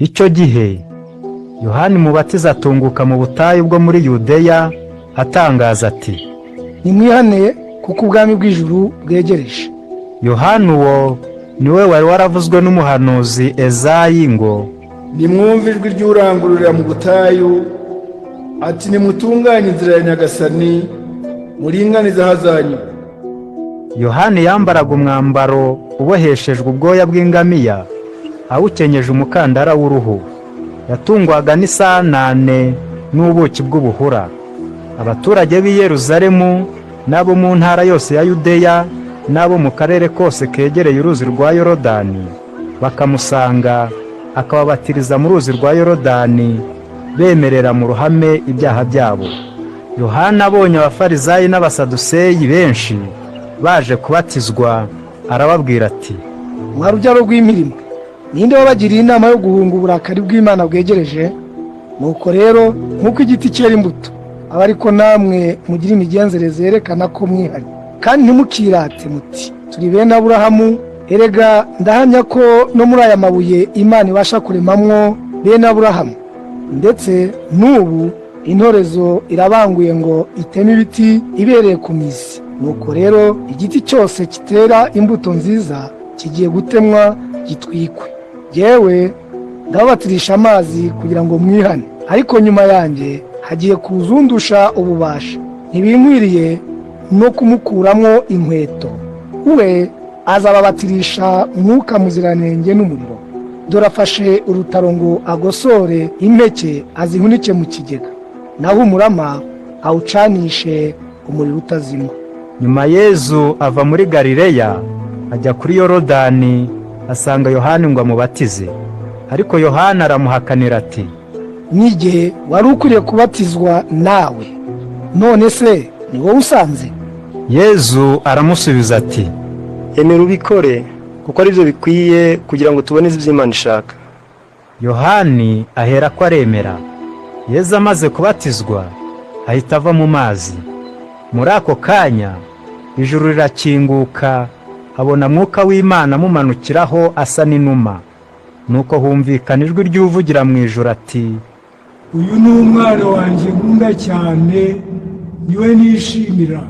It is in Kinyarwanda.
Icyo gihe Yohani Mubatiza atunguka mu butayu bwo muri Yudeya, atangaza ati: "Nimwihane, kuko ubwami bw'ijuru bwegereje." Yohani uwo ni we wari waravuzwe n'umuhanuzi Ezayi ngo: "Nimwumve ijwi ry'urangururira mu butayu ati: 'Nimutunganye inzira ya Nyagasani, muringanize aho azanyura.'" Yohani yambaraga umwambaro uboheshejwe ubwoya bw'ingamiya, awukenyeje umukandara w'uruhu. Yatungwaga n'isanane n'ubuki bw'ubuhura. Abaturage b'i Yeruzalemu n'abo mu ntara yose ya Yudeya n'abo mu karere kose kegereye uruzi rwa Yorodani bakamusanga, akababatiriza mu ruzi rwa Yorodani, bemerera mu ruhame ibyaha byabo. Yohana abonye Abafarizayi n'Abasaduseyi benshi baje kubatizwa, arababwira ati: "Mwa rubyaro rw'impiri mwe, ninde wabagiriye inama yo guhunga uburakari bw'Imana bwegereje? Nuko rero, nk'uko igiti cyera imbuto, aba ariko namwe mugira imigenzereze yerekana ko mwihanye. Kandi ntimukirate muti: 'Turi bene Aburahamu.' Erega ndahamya ko no muri aya mabuye Imana ibasha kuremamwo bene Aburahamu. Ndetse n'ubu intorezo irabanguye ngo iteme ibiti ibereye ku mizi. Nuko rero, igiti cyose kitera imbuto nziza kigiye gutemwa gitwikwe. Yewe ndababatirisha amazi kugira ngo mwihane, ariko nyuma yanjye hagiye kuza undusha ububasha, ntibinkwiriye no kumukuramo inkweto. We azababatirisha Mwuka Muziranenge n'umuriro. Dore afashe urutaro ngo agosore impeke azihunike mu kigega, naho umurama awucanishe umuriro utazima." Nyuma Yezu ava muri Galileya ajya kuri Yorodani, asanga Yohani ngo amubatize. Ariko Yohani aramuhakanira ati: "N'igihe wari ukwiriye kubatizwa nawe, none se ni wowe usanze?" Yezu aramusubiza ati: "Emera ubikore, kuko ari byo bikwiye kugira ngo tubone ibyo Imana ishaka." Yohani ahera ko aremera. Yezu amaze kubatizwa ahita ava mu mazi. Muri ako kanya ijuru rirakinguka, abona Mwuka w'Imana amumanukiraho asa n'inuma. Nuko humvikana ijwi ry'uvugira mu ijuru ati: "Uyu ni umwana wanjye nkunda cyane, niwe nishimira."